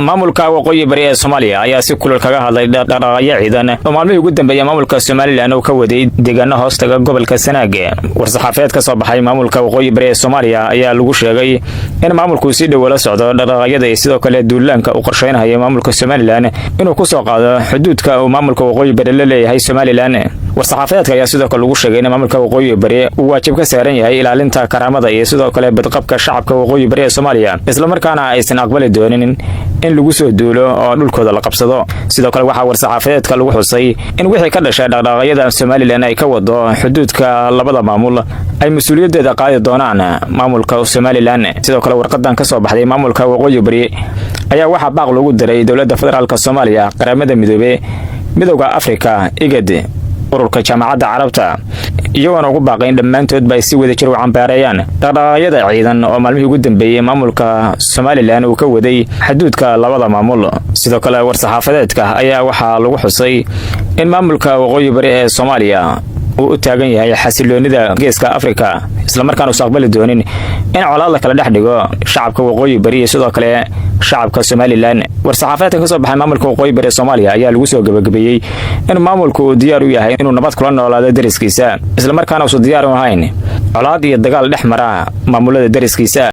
Maamulka Waqooyi Bari ee Soomaaliya ayaa si kulul kaga hadlay dhaqdhaqaaqyo ciidan oo maalmihii ugu dambeeyay maamulka Somaliland uu ka waday deegaano hoostaga gobolka Sanaag. War-saxaafeed ka soo baxay maamulka Waqooyi Bari ee Soomaaliya ayaa lagu sheegay in maamulku si dhow la socdo dhaqdhaqaaqyada iyo sidoo kale duulaanka uu qorsheynaya maamulka Somaliland inuu ku soo qaado xuduudka uu maamulka Waqooyi Bari la leeyahay Somaliland. War-saxaafeedka ayaa sidoo kale lagu sheegay in maamulka Waqooyi Bari uu waajib ka saaran yahay ilaalinta karaamada iyo sidoo kale badqabka shacabka Waqooyi Bari ee Soomaaliya, islamarkaana aysan aqbali doonin in lagu soo duulo oo dhulkooda la qabsado. Sidoo kale waxaa war-saxaafadeedka lagu xusay in wixii ka dhashay dhaqdhaqaaqyada Somaliland ay ka wado xuduudka labada maamul ay mas-uuliyaddeeda qaadi doonaan maamulka Somaliland. Sidoo kale warqadan ka soo baxday maamulka Waqooyi Bari ayaa waxaa baaq loogu diray Dowladda Federaalka Soomaaliya, Qaramada Midoobe, Midowda Afrika, IGAD, ururka Jaamacadda Carabta, iyagoona ugu baaqay in dhammaantoodba ay si wada jir u cambaareeyaan dhaqdhaqaaqyada ciidan oo maalmihii ugu dambeeyey maamulka Somaliland uu ka waday xuduudka labada maamul. Sidoo kale war-saxaafadeedka ayaa waxaa lagu xusay in maamulka Waqooyi Bari ee Soomaaliya uu u taagan yahay xasiloonida Geeska Afrika, islamarkaana uusan aqbali doonin in colaad la kala dhex dhigo shacabka Waqooyi Bari iyo sidoo kale shacabka Somaliland. War-saxaafadeedkan ka soo baxay maamulka Waqooyi Bari ee Soomaaliya ayaa lagu soo gebagabeeyey in maamulku uu diyaar u yahay inuu nabad kula noolaado deriskiisa, islamarkaana uusan diyaar u ahayn colaad iyo dagaal dhex mara maamulada deriskiisa.